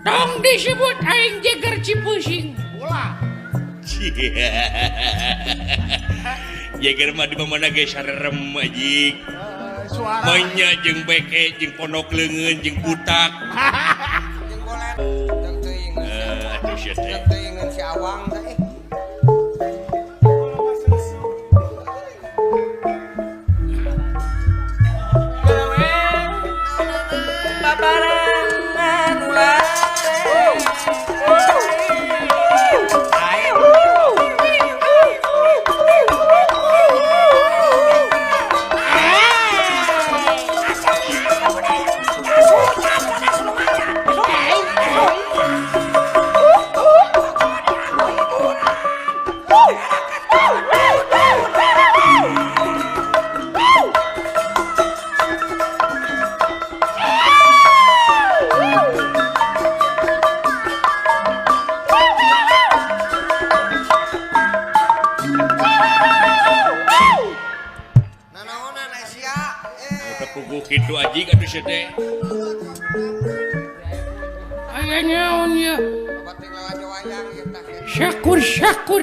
Tong disebut aing jeger Cipusing. Ulah. Jeger mah di mana ge sarerem anjing. Suara. Manya jeung beke jeung pondok leungeun jeung butak. Jeung bolet. Jeung teuing. Aduh sia teh. Jeung teuingeun si Awang teh. Babarengan ulah. Nanaonan sia? Puguh kitu anjing atuh sia teh. Aya naon ieu? Bating lalajo wayang ieu tah. Syakur-syakur.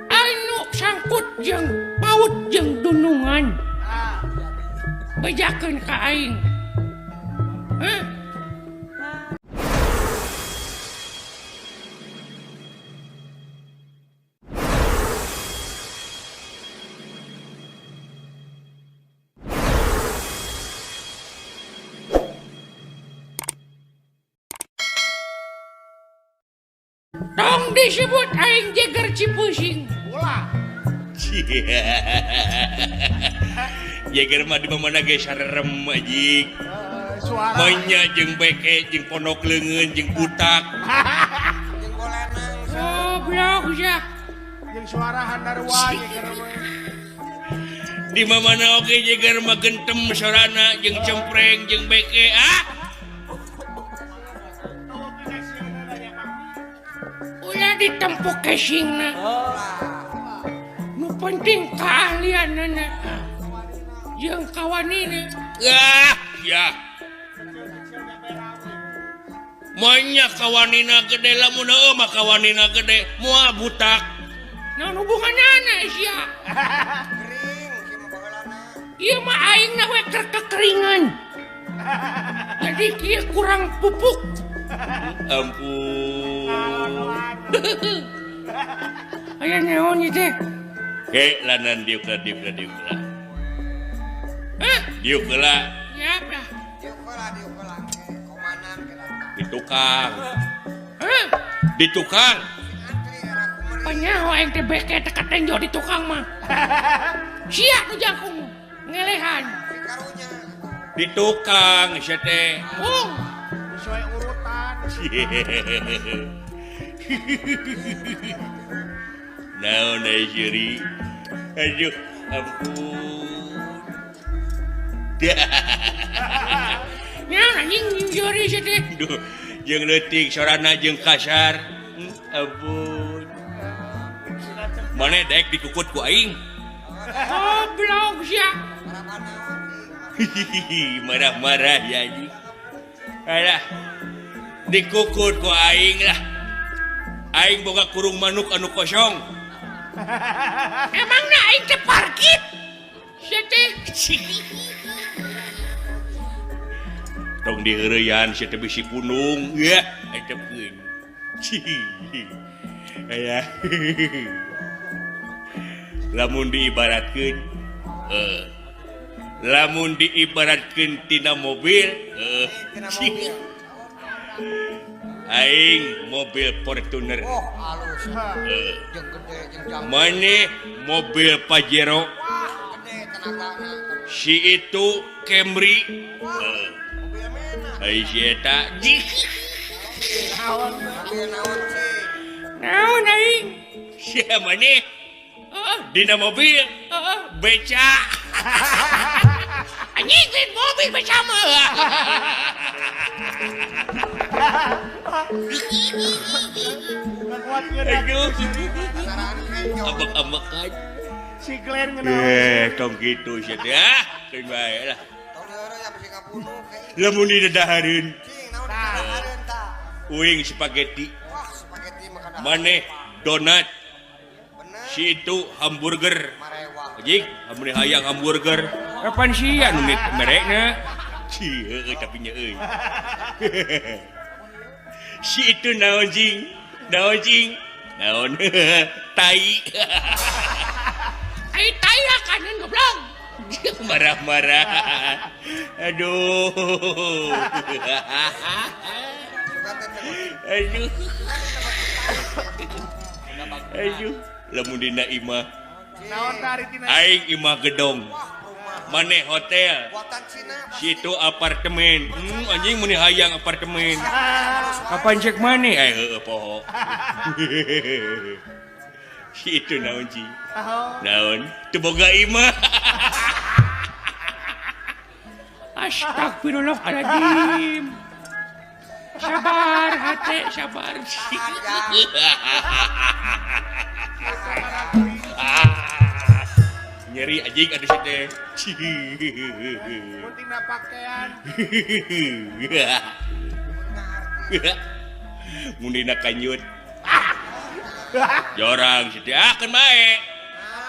Anu sangkut jeung paut jeung dunungan. Bejakeun ka aing. Hah? Tong disebut aing jeger Cipusing. Ulah. Jeger mah di mana ge sarerem anjing. Suara. Manya jeung beke jeung pondok leungeun jeung butak. Jeung bolenang. Goblok sia. Jeung suara handarua jeger mah. Di mana oge jeger mah gentem sorana jeung cempreng jeung beke ah. Ulah ditempuk casingna. Nu penting keahlianana jeung kawanina. Ah, ya. Manya kawanina gede lamun heueuh mah kawanina gede moal butak. Naon hubunganana sia? Kering kieu mah baheulana. Ieu mah aingna we keur kekeringan. Jadi kieu kurang pupuk. Ampun. Aya naon ieu teh? Ke lanan diuk lah diuk lah diuk lah. Hah? Diuk lah. Siap lah. Diuk heula diuk heula. Komanan ke datang. Di tukang. Hah? Di tukang. Sing antri era kumeuri. Panyaho aing teh beke teh katenjo di tukang mah. Sia nu jangkung ngelehan. Si karunya. Di tukang sia teh. Ung. Sesuai urutan. Naon ai sieuri? Aduh, ampun. Naon anjing nyuri sia teh? Duh, jeung leutik sorana jeung kasar. Ampun. Mane daek dikukut ku aing? Goblok sia. Marah-marah ya anjing. Alah. Dikukut ku aing lah. Aing boga kurung manuk anu kosong. Emangna aing teh parkit? Sia teh. Tong diheureyan sia teh bisi punung. Ya, aing teh peun. Aya. Lamun diibaratkeun, lamun diibaratkeun tina mobil, aing mobil Fortuner. Oh, halus. Jeung gede jeung jangkung. Maneh mobil Pajero. Wah, gede tenagana. Si itu Camry. Wah, mobil mena. Ai si eta. Naon? Mobil naon cing? Naon aing? Sia maneh? Heeh. Dina mobil. Heeh. Beca. Anjing lain mobil beca mah. Aduh. Kasaraan kenjo. Ambek-ambekan. Si Glenn ngenaon. Tong kitu sia teh. Ah, keun bae lah. Tong diheureuy ya bisi kabunuh ke. Lamun didahareun. Cing, naon didahareun? Uing spaghetti. Maneh donat. Si itu hamburger. Anjing, mun hayang hamburger. Kapan sia nu merekna? Ci heueuh tapi nya euy. Si itu naon jing? Naon jing? Naon? Tai. Ai tai kanan goblok. Marah-marah. Aduh. Aduh. Aduh. Lamun dina imah. Aing imah gedong. Maneh hotel. Situ apartemen. Anjing mun hayang apartemen. Kapan cek maneh? Eh heueuh poho. Si itu naon ji? Naon? Teu boga imah. Astagfirullahaladzim. Sabar hate, sabar. Nyeri anjing aduh si teh. Mun tina pakaian. Mun dina kanjut. Jorang si teh ah keun bae.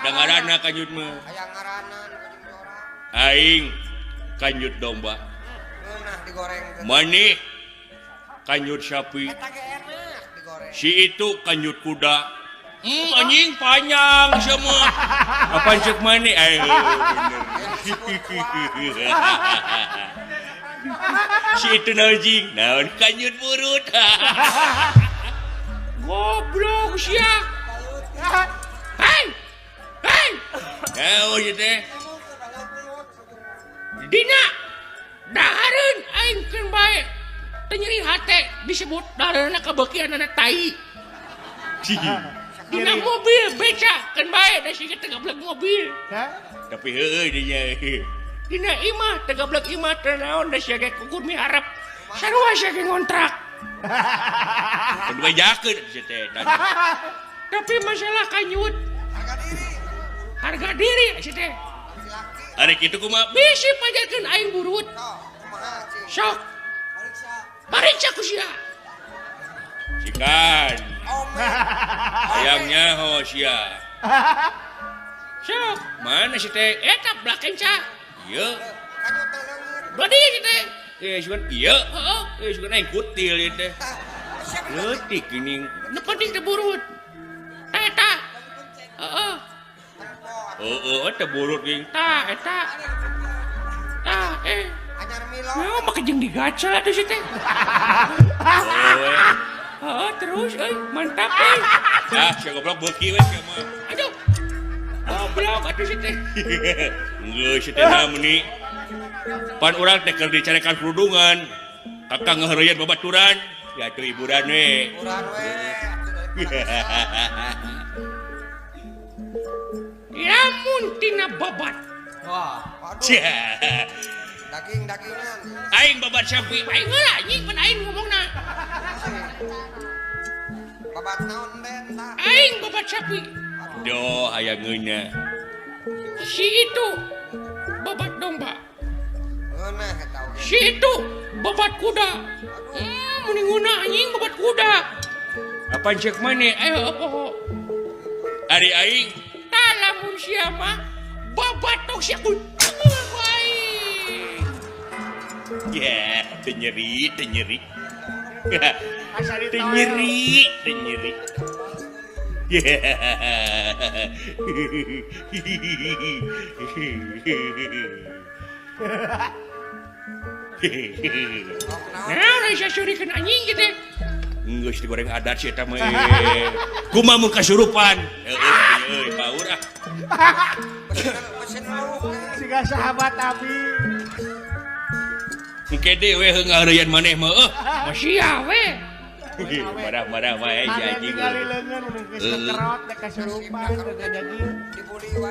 Da ngaranna kanjut mah. Aya ngaranna kanjut jorang. Aing kanjut domba. Ngeunah digoreng. Maneh kanjut sapi. Eta ge enak digoreng. Si itu kanjut kuda. Anjing panjang semua. Apaan cek maneh? Eh, bener. Si itu naon jing? Naon kanjut burut. Goblok sia. Hei! Hei! Naon ieu teh? Dina dahareun aing keun bae. Teu nyeri hate disebut dahareunna kabekianana tai. Dina mobil beca keun bae da siga teu gablek mobil. Tapi heueuh dinya. Dina imah teu gablek imah teu naon da sia ge kukur miharep. Sarua sia ge ngontrak. Kudu bejakeun sia teh. Tapi masalah kanyut. Harga diri. Harga diri sia teh. Ari kitu kumaha? Bisi pajarkeun aing burut. Sok. Pariksa ku sia. Sikan. Hayangnya ho sia. Sok. Mana si teh? Eta belakang ca. Ieu. Badi si teh. Sugan ieu. Heeh. Sugan aing kutil ieu teh. Leutik geuning. Nu penting teh burut. Tah eta. Heeh. Heeh, teh burut geuning. Tah eta. Tah eh. Anyar milo. Nah, make jeung digacal atuh si teh. Heeh, terus euy, mantap euy. Ah, sia goblok beuki we sia mah. Aduh. Goblok atuh si teh. Geus si teh meni. Pan urang teh keur dicarekan kerudungan. Kakang ngaheureuyeuan babaturan. Ya atuh hiburan we. Hiburan we. Lamun tina babat. Wah, waduh. Daging-dagingan. Aing babat sapi. Aing heula anjing pan aing ngomongna. Babat naon den tah? Aing babat sapi. Doh aya ngeunah. Si itu babat domba. Ngeunah eta oge. Si itu babat kuda. Muni ngeunah anjing babat kuda. Apaan cek maneh? Ayo poho. Ari aing tah lamun sia mah babat tok sia ku. Ya, teu nyeri, teu nyeri. Teu nyeri, teu nyeri. Nah, sia surikeun anjing kitu. Geus digoreng adat sia eta mah. Kumaha mun kasurupan? Heueuh, euy, baur ah. Siga sahabat abi. Engke deui we ngahreuyan maneh mah eueuh. Sia we. Marah-marah wae si anjing. Ningali leungeun mun geus kekerot dek kasurupan teu jadi. Dibuli wae.